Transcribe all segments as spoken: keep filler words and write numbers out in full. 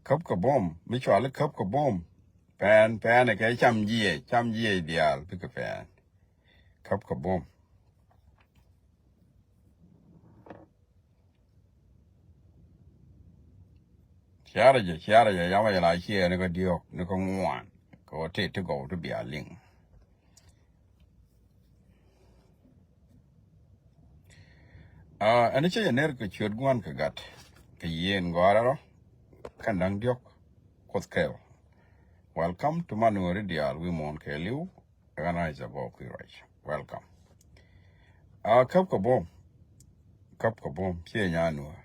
Käp kɛ buɔ̱m, mi cuali käp kɛ buɔ̱m. Pɛn, pɛn ɛ kɛ cam jiɛc, cam jiɛc diaal bikɛ pɛn. Käp kɛ buɔ̱m. Ciarɛ jɛ, ciarɛ jɛ, yamɛ jɛ la ciɛ ni kä diɔ̱k, ni kä ŋuan. Kɛ wä tit ti gɔw ti bia liŋ. Ah, ɛn cä jɛ ner kɛ ciöt gua̱n kɛ gat kɛ yien gɔ̱a̱rä rɔ. Kɛn da̱ŋ diɔ̱k Kuoth kɛl. Welcome to Manuel diaal wi̱i̱ muɔ̱ɔ̱n kɛɛliw. Ɣän a is a bok kui̱ ruac. Welcome. Ah, käp kɛ buɔ̱m. Käp kɛ buɔ̱m ciɛ nyanuä.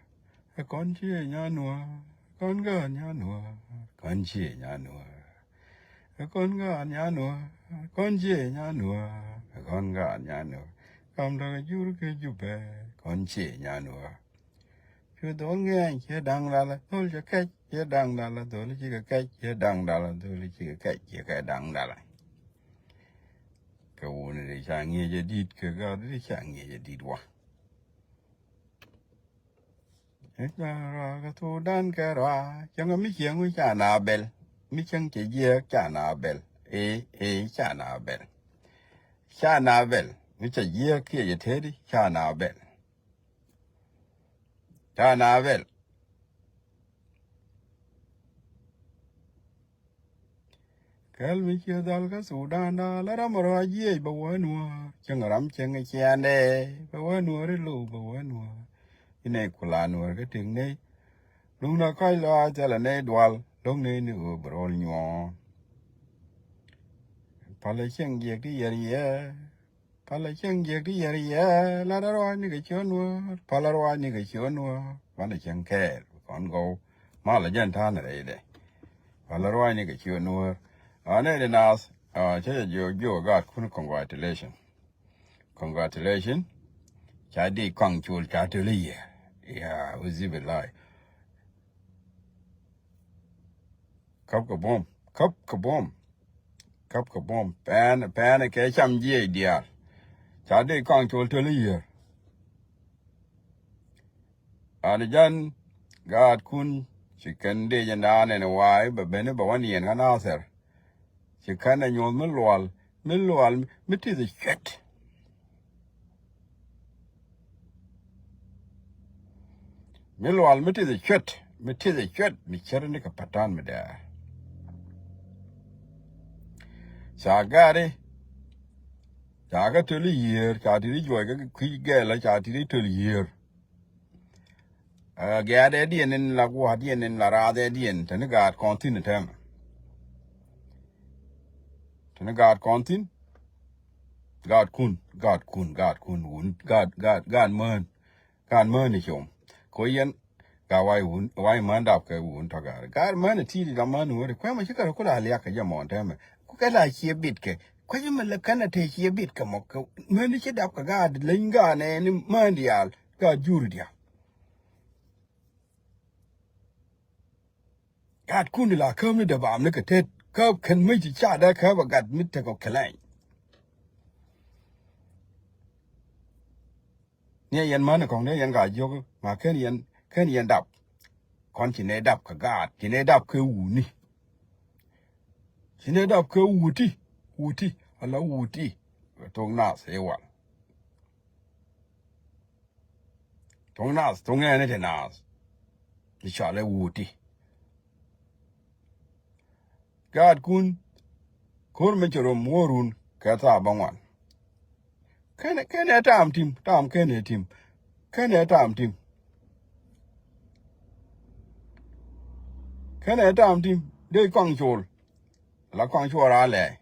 Ɛ kɔn ciɛ nyanuä. Kɔn gaat nyanuä. Kɔn ciɛ nyanuä. Ɛ kɔn gaat nyanuä. Kɔn ciɛ nyanuä. Ɛ kɔn gaat nyanuä. Kam dɔk jur kɛ Jubɛ. Kɔn ciɛ nyanuä. Cu dhol ŋɛɛny ciɛ da̱ŋ lalä, dhol cɛ kɛc ciɛ da̱ŋ lalä, dhol cikɛ kɛc ciɛ da̱ŋ lalä, dhol cikɛ kɛc ciɛ kɛ da̱ŋ lalä. Kɛ wuni di ca ŋi̱eec ɛ di̱t, kɛ gat di ca ŋi̱eec ɛ di̱t wa. Ɛ ca rua kɛ Thudan kɛ rua, cäŋ mi cieŋ wi̱c ca na bɛl, mi cäŋ cɛ jiääk ca na bɛl, ee, ee, ca na bɛl. Ca na bɛl, mi cɛ jiääk kiɛ cɛ teti ca na bɛl. Ca na bɛl. Kɛl mi ciɛ dhal kä Sudan da la ram rɔ a jiɛc bɛ wä nuɔ̱ɔ̱r, cäŋ ram cäŋ ɛ ciɛndɛ bɛ wä nuɔ̱ɔ̱r ilo̱w bɛ wä nuɔ̱ɔ̱r. Inɛ kula nuɔ̱ɔ̱r kä tëk nɛy. Luŋ na kɔc lɔ a thilɛ nɛy dual, lo̱ŋ nɛy ni ɣöö bɛ rɔl nyuɔ̱ɔ̱n. Palɛ cieŋ jiɛk ti yɛr yɛ. Palɛ cieŋ jiɛk ti yɛr yɛ. Lat a ruac ni kɛ ciö nuɔ̱ɔ̱r. Palɛ ruac ni kɛ ciö nuɔ̱ɔ̱r. Banɛ cieŋ kɛɛl kɔn gɔw. Malɛ jɛn ta̱a̱n rɛydɛ. Palɛ ruac ni kɛ ciö nuɔ̱ɔ̱r. A nɛy di naath, a, cä jɛ jiök, jiök ɛ gaatkun, congratulation. Congratulation. Ca di kɔaŋ col ca töl i̱ yɛ. Ya, uzi bi lai. Käp kɛ buɔ̱m, käp kɛ buɔ̱m, käp kɛ buɔ̱m. Pɛn, pɛn kɛ cam jiɛc diaal. Ca dee kɔaŋ col töl i̱ yiër. Ani jɛn gaatkun ci kɛn dee jɛ naan ɛn wa̱a̱ i̱ bɛ ben i̱ bɛ wä niɛn kä Nathɛr. Ci kɛn ɛ nyuɔ̱th mi lual, mi lual, mi tith ɛ cuɛt. Mi lual mi tith ɛ cuɛt, mi tith ɛ cuɛt, mi cär ni kɛ patan mi dɛɛ. Ca gari, ca kɛ töl i̱ yiër, ca ti̱t i̱ juɔc kɛ kui̱ gɛɛlä, ca ti̱t i̱ töl yiër. Ɛ, gɛ̈ɛ̈t ɛ diɛn in la gua̱a̱th diɛn in la raath ɛ diɛn, te ni gaat kɔn thi̱n ɛ tɛmɛ. Te ni gaat kɔn thi̱n. Gaatkun, gaatkun, gaatkun, wun, gaat, gaat, gaat mään. Gaat mään i̱ com. Ko yɛn, gaat wa̱i̱ wun, wa̱i̱ mään dap kɛ wun tɔ gaat. Gaat mään i̱ ti̱i̱t i̱ dap mään i̱ wun i̱ kuɛmɛ ci kɛ rɔ kula liak kɛ jɛ mɔn tɛmɛ. Ku kɛ la cie bit kɛ. Kuecä mi lɛ kɛn a te cie bit kɛ mɔ kɛ män ci dap kɛ gaat leny gaat nɛ ni män diaal gaat jur diaal. Gaat kun la käm ni dee bam ni kɛ tet käp kɛn mäc ti ca dee käp a gat mi tekɔ kɛ lɛny. Ni a yɛn män kɔŋ dee yɛn ka jiök ma kɛn yɛn kɛn yɛn dap. Kɔn ci nɛ dap kɛ gaat ci nɛ dap kɛ wuni. Ci nɛ dap kɛ wuti wuti ala wuti. Thok nath iwal. Thok nath thok ŋɛɛni ti nath. Icual iwuti. Gaatkun ko̱r mi ci rom wo̱o̱run kɛ thaap bäŋuan. Kɛnɛ kɛnɛ taam tim taam kɛnɛ tim. Kɛnɛ taam tim. Kɛnɛ taam tim dee kɔaŋ col. La kɔaŋ col raa lɛɛ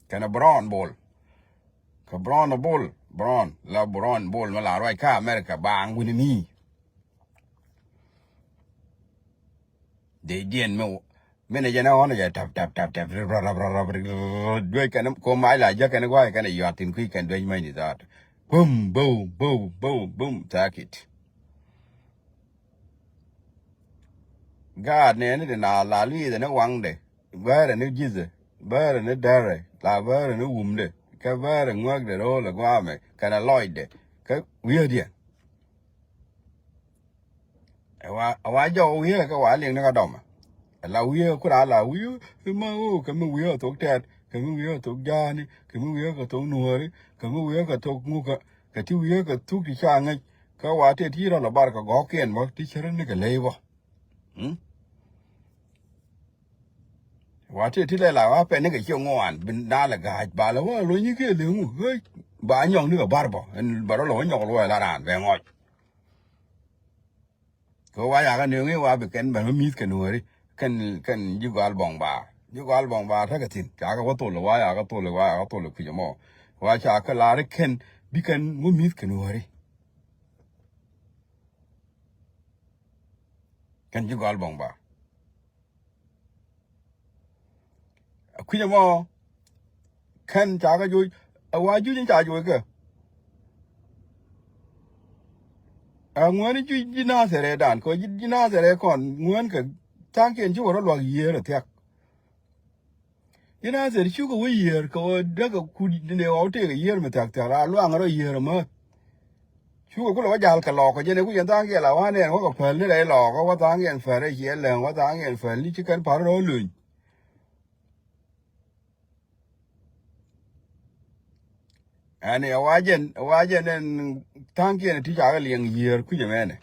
kɛnɛ Brown Bol. Kɛ Brown Bol Brown la Brown Bol mi la ruac kä America baaŋ wi̱ni mi. Dee diɛn mi mi ni jɛ ni ɣɔn jɛ tap tap tap tap rap rap rap rap. Duec kɛn ko mac la jɛ kɛn guay kɛn yuat tin kui̱ kɛn duec mac ni that. Bum bum bum bum bum takit. Gaat nɛɛni di na la luiidɛ ni waŋdɛ bäärɛ ni ji̱thɛ bäärɛ ni därɛ la bäärɛ ni wumdɛ kɛ bäärɛ ŋuäkdɛ ro̱o̱lɛ gua̱a̱mɛ kɛnɛ lɔcdɛ kɛ wi̱i̱diɛn. Ɛ wa ɛ wa jɔw wi̱i̱ kɛ wa liŋ ni kä dɔmɛ. Ala wi̱i̱ ku la la wi̱i̱ ma ɣöö kɛ mi wi̱i̱ kɛ thok tɛt, kɛ mi wi̱i̱ kɛ thok ja̱a̱ni, kɛ mi wi̱i̱ kɛ thok nuɔ̱ɔ̱ri, kɛ mi wi̱i̱ kɛ thok ŋukä, kɛ ti wi̱i̱ kɛ thuk ti ca ŋäc. Kä wa tëë ti rɔ la bar kɛ gɔ̱kiɛn bä ti cärä ni kɛ ley bä. Mm? Wa tëë ti lɛ la wa pɛn ni kɛ ciɛ ŋuan bi na lɛ ga̱a̱c ba lɛ wä lony ni kiɛ leŋu. Ba nyɔk ni kɛ bar bä ɛn bɛ rɔ lɔ wä nyɔk luɔy la raan bɛ ŋɔc. Kɛ wa yakä nööŋi wa bi kɛn bɛn wä mi̱th kɛ nuɔ̱ɔ̱ri. Kɛn kɛn ji̱ gɔal bɔŋ baar, ji̱ gɔal bɔŋ baar tekɛ thi̱n. Cakɛ wä thol wa yakä thol wa yakä thol kui̱c ɛmɔ. Wa cakɛ lar kɛn bi kɛn wä mi̱th kɛ nuɔ̱ɔ̱ri. Kɛn ji̱ gɔal bɔŋ baar. Kui̱c ɛmɔ kɛn ca kɛ joc, a wa juc in ca joc kɛ. A ŋuäni juc ji̱ nathɛrɛ dan kɛ ji̱ nathɛrɛ kɔn ŋuän kɛ tha̱a̱ŋkiɛn ci wä rɔ luak yiëër a thiak. Ji̱ nathɛr cukɛ wä yiëër kɛ wä däkɛ kut ne ɣɔw tëëkɛ yiëër mi thiak thiak a luaŋ rɔ yiëër a mäth. Cukɛ kulɛ wä jal kɛ lɔɔk kɛ jɛn ɛ ku yɛn tha̱a̱ŋkiɛn la wa̱a̱ nɛɛn wä kɛ päl ni rɛy lɔɔk wä tha̱a̱ŋkiɛn päl rɛy ciɛ lɛŋ wä tha̱a̱ŋkiɛn päl ni ci kɛn pa̱r rɔ löny. Ɛn ɛ wa jɛn ɛ wa jɛn ɛn tha̱a̱ŋkiɛn ti cakɛ liɛŋ yiëër kui̱c ɛmɛnɛ.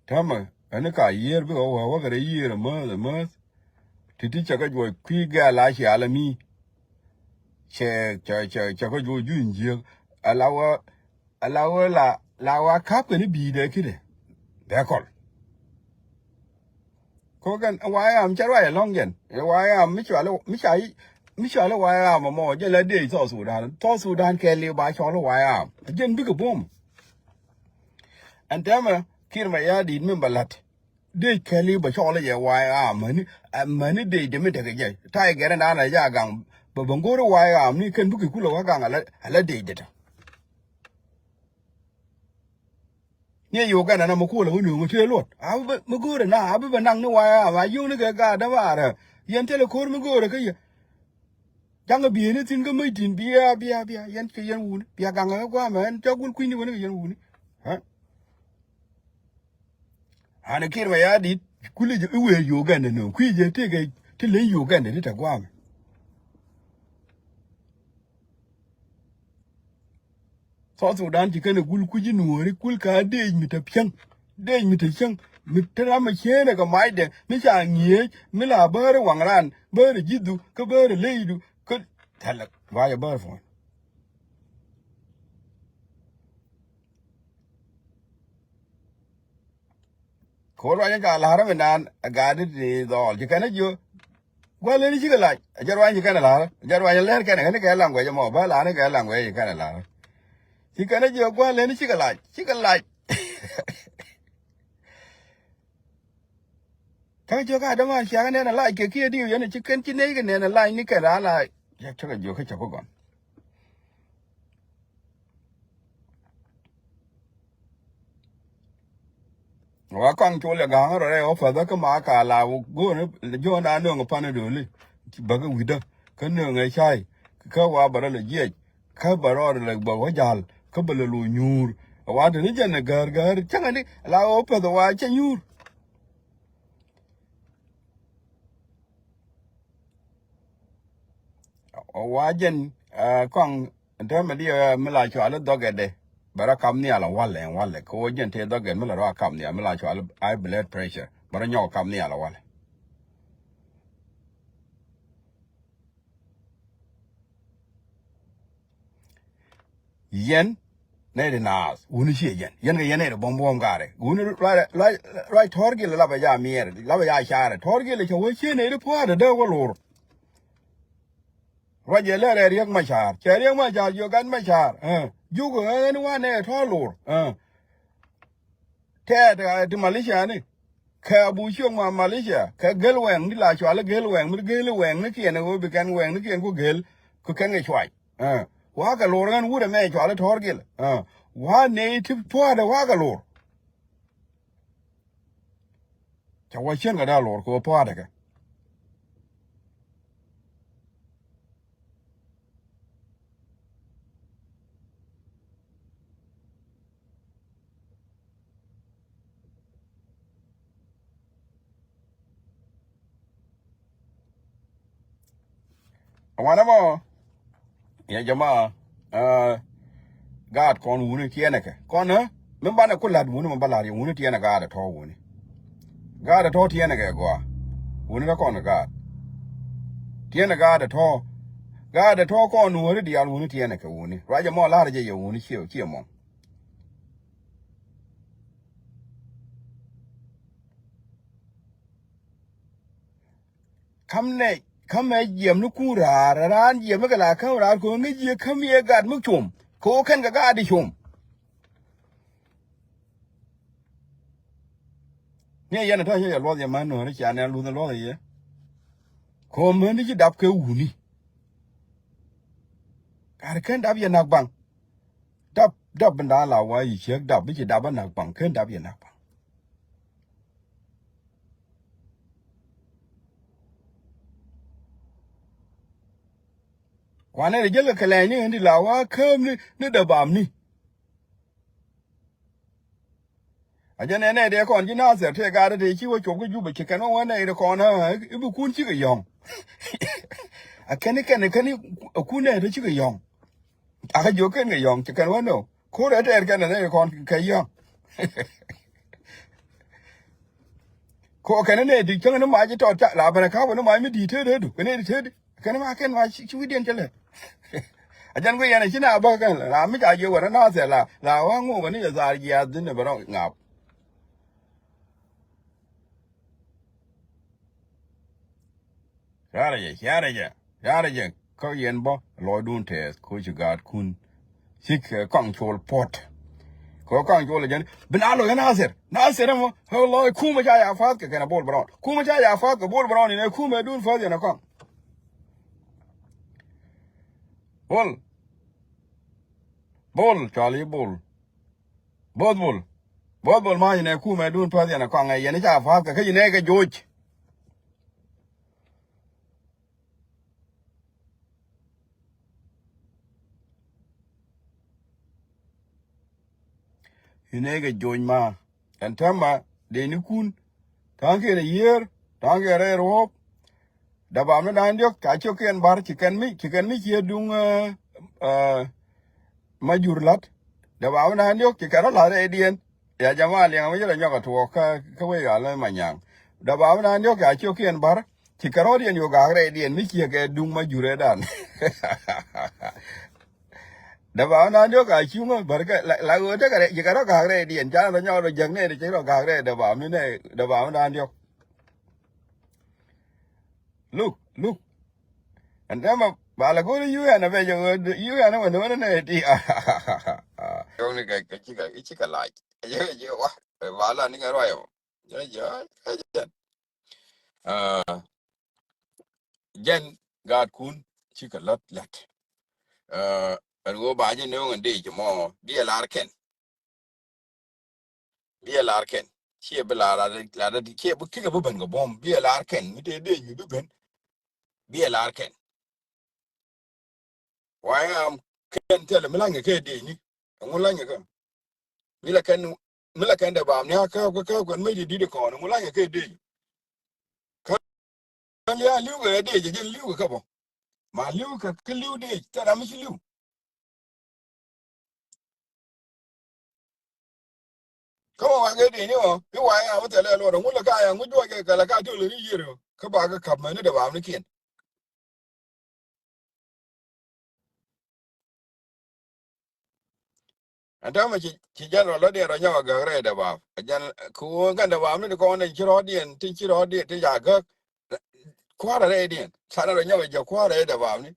Täämɛ ɛn ka yiëër bikɛ wä wä kɛ rɛy yiëër amäth amäth. Ti ti cɛ kɛ juɔc kui̱ gɛ̈l a cial ami. Cɛ cɛ cɛ cɛ kɛ juɔc juny jiëk. Ala wä ala wä la la wa ka̱p kɛn i̱ bi̱i̱dɛ ki̱dɛ. Bɛ kɔl. Ko̱kɛn wayam cɛ ruac ɛlɔ̱ŋ jɛn ɛ wayam mi cuali mi ca mi cuali wayam ɛmɔ jɛ la dee South Sudan, South Sudan kɛɛliw ba cɔl wayam jɛn bikɛ buɔ̱m. Ɛn tɛmɛ Kiir Mayardit min bɛ la̱t dee kɛɛliw bɛ cɔl jɛ wayam mäni mäni dee dee mi tekɛ jɛ ta̱yɛ gɛrɛ naan ɛ jɛ a gaŋ bɛ bɛ ŋo̱ri wayam ni kɛn bikɛ kulɛ wä gaŋ ala dee dee tɛ. Ni Uganda na mi kuɔlɛ wä nööŋ tëë luɔt a bi bɛ mi go̱o̱rɛ na a bi bɛ naŋ ni wayam a yio̱w ni kɛ gaat dämaarä. Yɛn thilɛ ko̱r mi go̱o̱rɛ kä yɛ. Jaŋ bieyni thi̱n kä mäc thi̱n bia bia bia yɛn kɛ yɛn wuni bia gaŋ kɛ guamɛ ɛn cä gul kui̱ni wä ni kɛ yɛn wuni. Ɛ? Ani Kiir Mayardit kuli i̱ wëë Uganda nööŋ kui̱ jɛ tëëkɛ ti leny Uganda ti te guamɛ. South Sudan ci kɛn ɛ gul kui̱ci nuɔ̱ɔ̱ri kul ka dec mi te piäŋ. Dec mi te cäŋ mi te ram mi cieenɛ kɛ macdɛ mi ca ŋi̱eec mi la bäärä waŋ ran bäärä ji̱thdu kä bäärä leydu kä thɛlɛ ruacɛ bäärä puɔ̱n. Kɛ wä ruacɛ ca la̱rä mi naan ɛ gaatdi ti dhɔɔl ci kɛn ɛ jiö. Gua̱l leni cikɛ lac a jɛ ruany ci kɛn a la̱rä a jɛ ruany a lɛr kɛn a kɛn kɛ language mɔ bä la̱rä kɛ language ci kɛn a la̱rä. Ci kɛn a jɛ gua̱l leni cikɛ lac cikɛ lac. Kä jiök a däman ciakä nɛn a lac kɛ kiɛ diw yɛn ci kɛn ci nɛy kɛ nɛn a lac ni kɛn raa la. Cä kɛ jiök kä cä ku gɔn. Wa kɔaŋ col ɛ ga̱a̱ŋ rɔ rɛy ɔ päth kä ma ka la go̱o̱n. Jiɔn a nööŋ pan dööli bäk wi̱dä kä nööŋ ɛ cay kä wa bä rɔ lɛ jiɛc kä bä rɔ lɛ bä wä jal kä bä lɛ lo nyuur. Wa te ni jɛn ɛ gäär gäär cäŋɛ ni la ɔ päth wa cɛ nyuur. Wa jɛn kɔaŋ Ɛn täämɛ diɛ mi la cuali dhɔkɛdɛ bɛ rɔ kap nhial a walɛ ɛn walɛ kɛ wä jɛn tëë dhɔkɛd mi la rɔ a kap nhial mi la cuali high blood pressure bɛ rɔ nyɔk a kap nhial a walɛ. Yɛn nɛy ti naath wuni ciɛ jɛn yɛn kɛ yɛn nɛy ti buɔ̱m buɔ̱m karɛ wuni ruac tɔ̱r gil lapɛ ja miɛɛr lapɛ ja carɛ tɔ̱r gil cɛ wä ciɛ nɛy ti pua̱a̱r dee wä lor. Ruac yɛ lɛr ɛ Riek Machar cɛ Riek Machar jiök gat Machar. Juk ɣän wanɛ tɔ̱ lor. Tɛɛt ti Malaysia ni kɛ Abu Ciök ma Malaysia kɛ gel wɛŋ ni la cual gel wɛŋ mi gel wɛŋ ni kiɛn ɣöö bi kɛn wɛŋ ni kiɛn ku gel ku kɛn kɛ cuac. Wakɛ lor ɣän wurɛ mɛ cual tɔ̱r gil. Wanɛ ti pua̱a̱dɛ wakɛ lor. Ca wä cien kɛ dee a lor kɛ wä pua̱a̱dɛ kɛ. Wanɛ mɔ. Ya jama. Gaat kɔn wuni tiɛnɛ kɛ kɔn, ɛ mi banɛ ku lat wuni mɔ ba lat yɛ wuni tiɛnɛ gaat ɛ tɔ̱ wuni. Gaat ɛ tɔ̱ tiɛnɛ kɛ gɔaa. Wuni kä kɔn gaat. Tiɛnɛ gaat ɛ tɔ̱. Gaat ɛ tɔ̱ kɔn wuni diaal wuni tiɛnɛ kɛ wuni. Ruacɛ mɔ lar jɛ yɛ wuni ciɛ ciɛ mɔ. Ka̱m nɛ, ka̱m ɛ jiɛm ni kun raar, raan jiɛm ni kɛ la ka̱m raar kɛ ɣöö ŋäc jiɛ ka̱m yɛ gat mi com kɛ ɣöö kɛn kɛ gat di com. Ni ɛ yɛn ɛ tɔ̱ cä yɛ luɔth yɛ män nuɔ̱ɔ̱ri cia nɛn luth ɛ luɔth ɛ yɛ. Kɛ ɣöö män di ci dap kɛ wuni. Gat kɛn dap yɛ nak baŋ. Dap, dap bi da̱a̱n la wa yi ciek dap bi ci dap a nak baŋ ken dap yi nak baŋ. Kuanɛ ri jel kɛ kɛlɛny ni ɣän di la wa käm ni, ni däbam ni. A jɛ nɛ nɛ dee kɔn ji̱ Nathɛr tëë gaat tëë ci wä cop kä Jubɛ ci kɛn wä wä nɛ ri kɔn i̱ bi kun cikɛ yɔ̱ŋ. A kɛn i̱ kɛn i̱ kɛn i̱ kun nɛ tëë cikɛ yɔ̱ŋ. A kä jiök kɛn kɛ yɔ̱ŋ ci kɛn wä nɛ wä ko̱r ɛ tɛɛr kɛn nɛ ri kɔn kɛ yɔ̱ŋ. Kɔ kɛn nɛ di cäŋ ni mac tɔt ca la bɛn kä wä ni mac mi di tëëdɛ du kɛn di tëëdɛ. Kɛn ma kɛn ma ci wi̱diɛn cɛ lɛ. A jɛn ku yɛn a ci na bä kɛn la mi ca jiɛ wä na thɛ la la wa ŋu wä ni jɛ thar jiath dhin ni bɛ rɔ ŋap. Carɛ jɛ, carɛ jɛ, carɛ jɛ kä yɛn bä lɔcdun tɛth kä ci gaatkun. Cik kɔaŋ col puɔt. Kɛ kɔaŋ col jɛn bi na loc kä Nathir. Nathir ɛmɔ ɛ lɔc kumɛ ca ya fath kɛ kɛn a Bol Brown. Kumɛ ca ya fath kɛ Bol Brown inɛ kumɛ dun fath yɛn a kɔaŋ. Bol. Bol, cɔal i̱ Bol. Both Bol. Both Bol ma inɛ kumɛ dun fath yɛn a kɔaŋ ɛ yɛn ca fath kɛ kä inɛ kɛ joc. Inɛ kɛ joc ma ɛn täämɛ dee ni kun. Ta̱a̱ŋ kiɛn a yiër ta̱a̱ŋ kiɛn rɛy ruɔ̱ɔ̱p. Däbam ni da̱a̱n diɔ̱k ca ciökiɛn ba̱r ci kɛn mi ci kɛn mi cië duŋ. Ma jur la̱t däbam ni da̱a̱n diɔ̱k ci kɛn rɔ la̱t rɛydiɛn. Ya jama liɛŋ mi ci rɔ nyɔk a tuɔɔk kä wec ɣal ni ma nyaŋ. Däbam ni da̱a̱n diɔ̱k ca ciökiɛn ba̱r ci kɛn rɔɔdiɛn yo̱k gak rɛydiɛn mi cië kɛ duŋ ma jur rɛydan. Däbam ni da̱a̱n diɔ̱k ca ciökiɛn ba̱r kɛ la ɣöö tekɛ rɛy ci kɛn rɔ gak rɛydiɛn ca rɔ nyɔk rɔ jäk nɛy ti ci rɔ gak rɛy däbam ni nɛy däbam ni da̱a̱n diɔ̱k. Luk, luk. Ɛn tɛmɛ ba la go̱ri yuk ɛn a bɛ jɛ ɣöö yuk ɛn a wä no̱o̱n ɛn ɛ ti. Yɔk ni kɛ kɛ cikɛ, cikɛ lac. Jɛ jɛ wa ba la ni kɛ ruac ɔ. Jɛ jɛ jɛ jɛ. Jɛn gaatkun cikɛ lät lät. Ɛn ɣöö ba jɛ no̱o̱ŋ ɛn dee jɛ mɔ diɛ lar kɛn. Biɛ lar kɛn ciɛ bi lar lar lar ciɛ bi kikɛ bi ben kɛ buɔ̱m biɛ lar kɛn mi tëë dee nyuc bi ben. Biɛ lar kɛn. Wayam kɛn thilɛ mi la̱nyɛ kɛ dee ni. Ɛŋu la̱nyɛ kɛ mi la kɛn mi la kɛn dee bam ni a käp kɛ käp kɛn mi di dit kɔn ɛŋu la̱nyɛ kɛ dee. Kä lia̱a̱ li̱w kɛ dee jɛ jɛn li̱w kɛ kä bä. Ma li̱w kɛ kä li̱w dee thil ram mi ci li̱w. Kä wä wak ɛ dee ni ɔ i̱ wa ya wä thɛlɛ luɔt ɛ ŋu lɛ ka ya ŋu juɔc kɛ kɛ lɛ ka ti lɛ ni yiër ɔ kä ba kɛ kap mɛ ni dee bam ni kiɛn. Ɛn täämɛ ci, ci jɛn rɔ lɔ diɛn rɔ nyɔk a gäk rɛy dee bam. Ɛ jɛn kɛ ɣöö kɛn dee bam ni di kɔn ɛ ci rɔɔdiɛn ti ci rɔɔdiɛn ti ca gäk. Kua̱rɛ rɛydiɛn canɛ rɔ nyɔk a jɛ kua̱rɛ rɛy dee bam ni.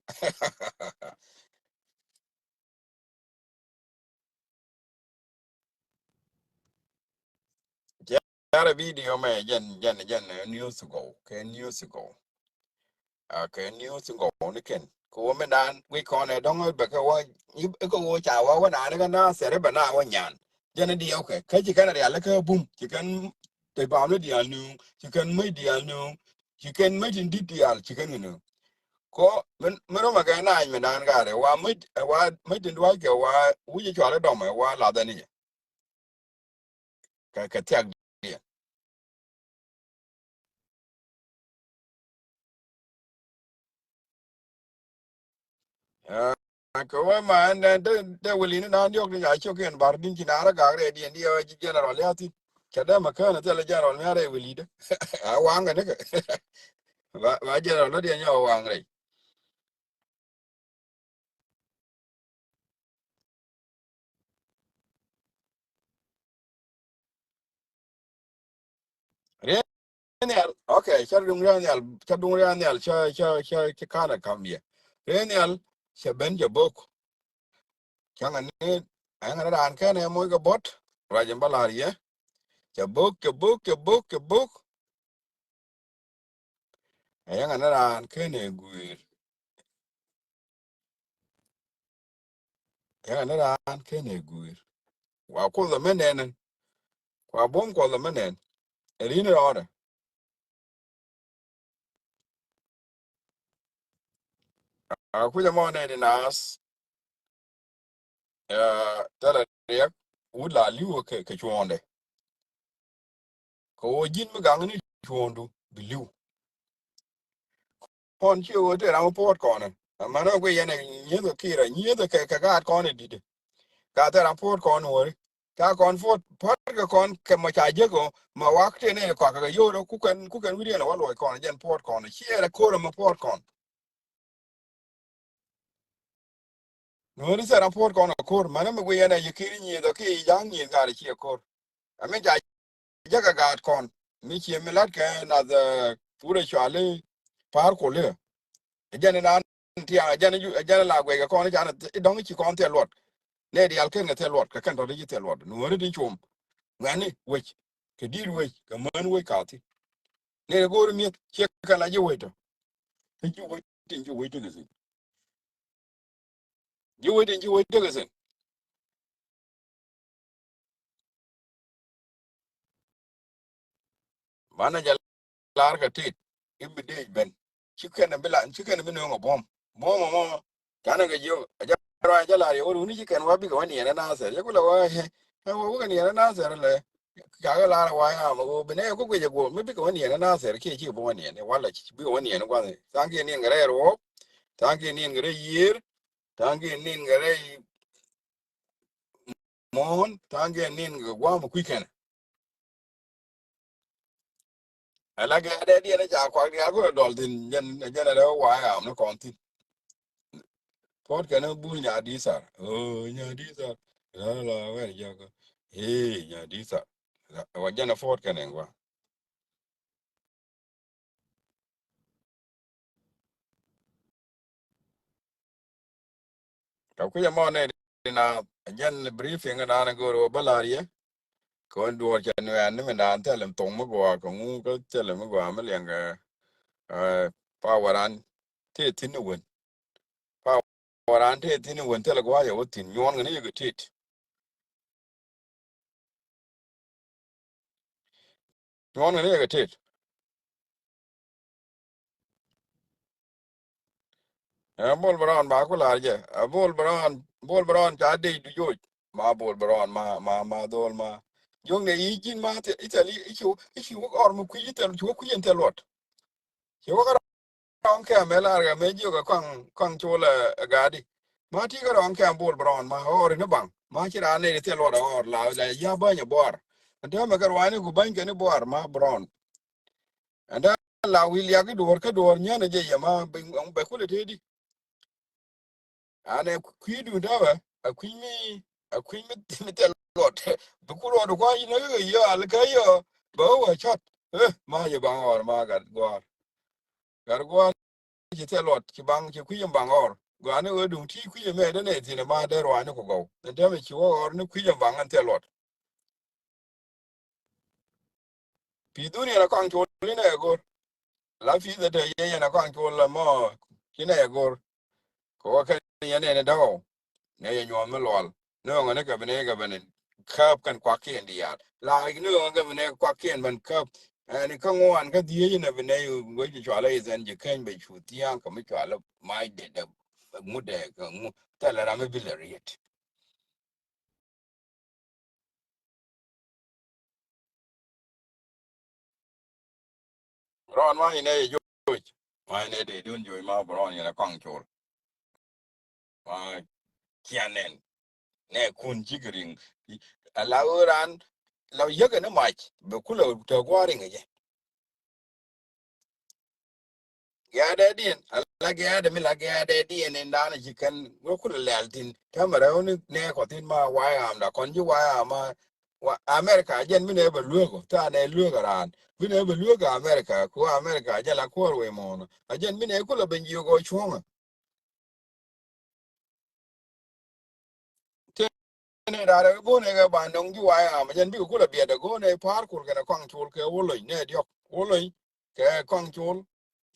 Tiarɛ video mɛ jɛn jɛn jɛn news gɔw kɛ news gɔw. A kɛ news gɔw ni kɛn kɛ wä mi naan wi̱c kɔn ɛ dɔ̱ŋ bɛ kɛ wä ikɛ wä ca wä wä naan ikɛ na thɛr ibɛ na wä nyan. Jɛn idiɛw kɛ kä ci kɛn rial ikä bum ci kɛn te bam ni diaal nuŋ ci kɛn mäc diaal nuŋ ci kɛn mäc tin di̱t diaal ci kɛn kɛ nuŋ. Kɔ mi romɛ kɛ naany mi naan gaarɛ wa mäc wa mäc tin dua̱ckɛ wa wi̱c icual idɔmɛ wa lathɛ ni jɛ. Kɛ kɛ thiak diɛ. Aa, kɛ wee ma ɛn, ɛn te, te weli ni naan diɔk ni nya ciok in bar din ci naar a gak rɛy diɛn diɛ wee ji̱ general ya thin. Cɛ dee ma kään a thilɛ general mi a rɛy weli de. A waŋ kɛ ni kɛ. Ba, ba general ni diɛn nyɛ waŋ rɛy. Riɛn nhial, okay, cä duŋ riɛn nhial, cä duŋ riɛn nhial, cä, cä, cä, cä kanɛ kam yɛ. Riɛn nhial, cɛ ben cɛ bok. Cä ŋa ni, ɛŋa ni raan kɛn ɛ moc kɛ bot, ruac in bä lar yɛ. Cɛ bok, cɛ bok, cɛ bok, cɛ bok. Ɛ yɛŋɛ ni raan ken ɛ gui̱i̱r. Yɛŋɛ ni raan ken ɛ gui̱i̱r. Wa Kuoth ɛmɛ nɛn. Wa buɔ̱m Kuoth ɛmɛ nɛn. Ɛ ri̱n rɔɔdɛ. A kucä mɔ nɛy ti naath. Ɛ, thilɛ riɛk wut la li̱w kɛ, kɛ cuɔ̱ɔ̱ŋdɛ. Kɛ ɣöö ji̱n mi gaŋ ni cuɔ̱ɔ̱ŋdu bi li̱w. Kɔn ci ɣöö te ram mi puɔ̱t kɔn. Amäni ɣöö guiy yɛn ɛ nyieth kɛ ki̱i̱rä, nyieth kɛ, kɛ gaat kɔn ɛ di̱t. Ka thil ram puɔ̱t kɔn wäri. Ca kɔn puɔ̱t, puɔ̱t kɛ kɔn kɛ mɔ ca jek ɣöö ma wak tëë nɛy kɔak kɛ yio̱o̱dä ku kɛn, ku kɛn wi̱diɛn ɛ wä luɔc kɔn ɛ jɛn puɔ̱t kɔn. Ciɛ rɛ ko̱r ɛmɛ puɔ̱t kɔn. Nuɔ̱ɔ̱ri thil ram puɔ̱t kɔn ɛ ko̱r. Mäni mi guiy yɛn ɛ yɛ ki̱i̱r nyieth ɔ kiɛ ja̱a̱ŋ nyieth gaat ɛ ciɛ ko̱r. Ɛ mi ca jek ɛ gaat kɔn. Mi ciɛ mi la̱t kɛ nath, ɛ, wut ɛ cɔali Pa̱a̱r Kuɔli. Ɛ jɛn inan tiaŋ, ɛ jɛn ju, ɛ jɛn la guɛc kɛ kɔn i̱ can i̱ dɔ̱ŋ i̱ ci kɔn thil luɔt. Nɛ diaal ken kɛ thil luɔt, kɛ kɛn tɔ̱ ti ci thil luɔt. Nuɔ̱ɔ̱ri ti com. Ŋuɛ̈ni wec, kɛ di̱i̱t wec, kɛ män wec kathi. Nɛ go̱o̱ri mi̱eth, ciɛ kɛn la ji̱ wec tɔ. Ti ji̱ wec tin ji̱ wec tekɛ thi̱n. Ji̱ wec tin ji̱ wec tekɛ thi̱n. Banɛ jɛ lar kɛ tit i̱ bi dee ben. Ci kɛn bi la, ci kɛn bi nööŋ ɛ buɔ̱m. Buɔ̱m ɛmɔ canɛ kɛ jiök. Ɛ jɛ ruac jɛ lar yɛ wä runi ci kɛn wä bikɛ wä niɛn ɛ Nathɛr. Yɛ kulɛ wä ɛ, ɛ wä wä kɛ niɛn ɛ Nathɛr lɛ. Cakɛ lar ɛ wä ɛ am ɛ wä bi nɛ ku guic ɛ guɔ mi bikɛ wä niɛn ɛ Nathɛr kiɛ ci bi wä niɛn ɛ walɛ ci bikɛ wä niɛn ɛ gua̱th. Tha̱a̱ŋ kiɛ niɛn kɛ rɛy ruɔ̱ɔ̱p. Tha̱a̱ŋ kiɛ niɛn kɛ rɛy yiër. Tha̱a̱ŋ kiɛ niɛn kɛ rɛy muɔ̱ɔ̱n, tha̱a̱ŋ kiɛ niɛn kɛ gua̱a̱m kui̱ kɛnɛ. Ala kɛ adɛ diɛn ca kuak diaal kulɛ dɔl thi̱n jɛn, jɛn adɛ wä wa̱a̱ am ni kɔn thi̱n. Puɔ̱t kɛnɛ bul nya di̱i̱t thar. Ɣöö nya di̱i̱t thar. La la wɛr jɔk. Ee nya di̱i̱t thar. Wa jɛn a puɔ̱t kɛnɛ ŋuan. Ka kui̱ ɛmɔ nɛ di na jɛn briefing dan go̱o̱r wä bä la̱r yɛ. Kɛ ɣän duɔ̱ɔ̱r cɛ nuɛɛn ni mi naan thilɛ mi thoŋ mi gɔaa kɛ ŋu kä thilɛ mi gɔaa mi liɛŋkɛ, ɛ, power an tëë thi̱n ni wen. Power an tëë thi̱n ni wen thilɛ gua̱a̱c ɛ wä thi̱n nyuɔ̱ɔ̱n kɛ ni yɛ kɛ tit. Nyuɔ̱ɔ̱n kɛ ni yɛ kɛ tit. Ɛ Bol Brown ba ku la̱r jɛ. Ɛ Bol Brown, Bol Brown ca dee du joc. Ma Bol Brown ma, ma, ma dhol ma. Jo̱ŋ nɛ i̱ ji̱n ma thil, i̱ thil, i̱ ci, i̱ ci wä ɣɔr mi kui̱, i̱ thil, ci wä kui̱ in thil luɔt. Ci wä kä rɔ̱ŋ kɛm ɛ lar kɛ mɛ jiök ɛ kɔaŋ, kɔaŋ col ɛ ga̱a̱di. Ma ti kä rɔ̱ŋ kɛm Bol Brown ma ɣɔr in i̱ baŋ. Ma ci raan nɛ i̱ thil luɔt ɛ ɣɔr la, la ya bäny ɛ buar. Ɛn täämɛ kɛ ruaani ku bäny kɛn i̱ buar ma Brown. Ɛn täämɛ la wi̱i̱ liak i̱ duɔ̱ɔ̱r kä duɔ̱ɔ̱r nyän ɛ jɛ yɛ ma bɛ, bɛ kulɛ tëëdi. Anɛ kui̱du däbɛ, a kui̱ mi, a kui̱ mi, mi thil luɔt. Bi ku luɔt kua̱c ni kä yɔ, al kä yɔ, bä wä cɔt. Eh, ma yɛ baŋ ɣɔr ma gat gua̱a̱r. Gat gua̱a̱r ci thil luɔt, ci baŋ, ci kui̱ yɛ baŋ ɣɔr. Gua̱a̱r ni wä duŋ ti kui̱ yɛ mɛ dee nɛ thi̱n ma dee rua̱a̱n ni ku gɔw. Ni dämɛ ci wä ɣɔr ni kui̱ yɛ baŋ ɛn thil luɔt. Pi̱i̱ dhun yɛn a kɔaŋ col inɛ ɛ go̱r. La pi̱i̱th ɛ te yɛ yɛn a kɔaŋ col la mɔ ci nɛ ɛ go̱r. Kɛ wä kɛn yɛn ɛn ɛ däk ɔ. Nɛ yɛ nyuɔ̱ɔ̱n mi lual. Ni ɣɔŋɛ ni kɛ bi nɛ kɛ bi nɛ käp kɛn kuakiɛn diaal. La ni ɣɔŋɛ kɛ bi nɛ kuakiɛn ben käp. Ɛn kä ŋuan kä dhieec inɛ bi nɛ wec bi cual a ith ɛn ji̱ keny bɛ cu thia̱a̱ŋ kɛ mi cual a mac dɛ dɛ ŋut dɛ kɛ ŋut. Thɛlɛ ram mi bi lɛ riet. Rɔɔn ma inɛ yɛ joc. Ma inɛ dee dun joc ma bi rɔɔn inɛ kɔaŋ col. Ma cianɛn. Nɛ kun cikɛ riŋ. Ala ɣöö raan la yäkɛ ni mac bɛ kulɛ te gua̱a̱r riŋ jɛ. Gɛ̈ɛ̈dɛ diɛn ala gɛ̈ɛ̈dɛ mi la gɛ̈ɛ̈dɛ diɛn in da̱a̱n ci kɛn wä kulɛ lɛl thi̱n. Täämɛ rɛw ni nɛ kɔ thi̱n ma wayam da kɔn ji̱ wayam ma. Wa America jɛn mi nɛ bɛ lueek ɔ tha̱a̱ nɛ lueek a raan mi nɛ bɛ lueek a America ku America jɛ la kuɔr wee mɔɔn a jɛn mi nɛ kulɛ ben jiök ɔ cuɔ̱ŋä. Tëë ni rarɛ go̱o̱nɛ kɛ ba nɔŋ ji̱ wayam jɛn bikɛ kulɛ biɛt ɛ go̱o̱nɛ pa̱a̱r kul kɛnɛ kɔaŋ col kɛ wä loc nɛ diɔ̱k wä loc kɛ kɔaŋ col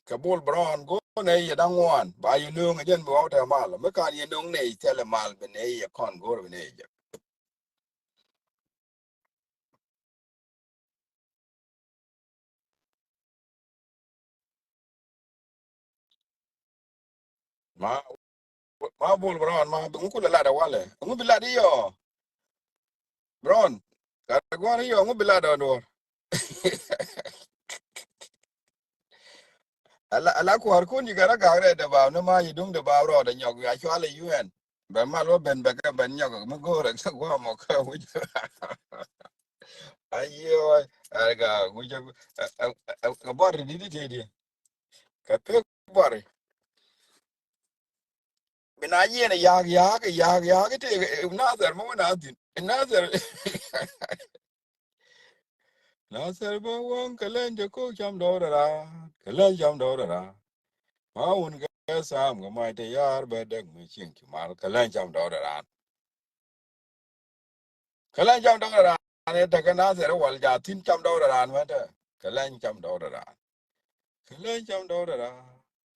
kɛ bol brown go̱o̱nɛ yɛ da̱ŋ ŋuan ba yɛ nööŋ jɛn bi waw tɛ mal mi kan yɛ nööŋ nɛ thilɛ mal bi nɛ yɛ kɔn go̱o̱r bi nɛ jɛ. Ma, ma bol brown ma ŋu kulɛ lat a walɛ ŋu bi lat iyɔ. Brown. Gat a gua̱n iyɔ ŋu bi lat a duɔr. Ala ala kuar kun yi gara gak rɛ de ba ni ma yi dung de ba rɔ de nyɔk ya cual yi un. Bɛ mal wä ben bɛ kɛ ben nyɔk mi go̱o̱r ɛ kɛ guam ɔ kɛ wi̱c. Ayiëë wä ɛ kɛ wi̱c ɛ ɛ ɛ ɛ buɔri di di tëë di. Kɛ pek buɔri. Bi na yiëën ɛ yak yak yak yak tëë Nathɛr mi wä na thin Nathɛr. Nathɛr bä wäŋ kɛ leny jɛ ko̱k cam dɔɔr raan kɛ leny cam dɔɔr raan. Ma wun kɛ sam kɛ mac te yar bɛ dek mi cieŋ ci mal kɛ leny cam dɔɔr raan. Kɛ leny cam dɔɔr raan ɛ tekɛ Nathɛr wal ja thin cam dɔɔr raan mɛ te kɛ leny cam dɔɔr raan. Kɛ leny cam dɔɔr raan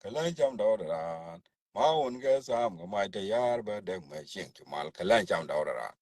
kɛ leny cam dɔɔr raan. Ma wun kɛ sam kɛ mac te yar bɛ dek mi cieŋ ci mal kɛ leny cam dɔɔr raan.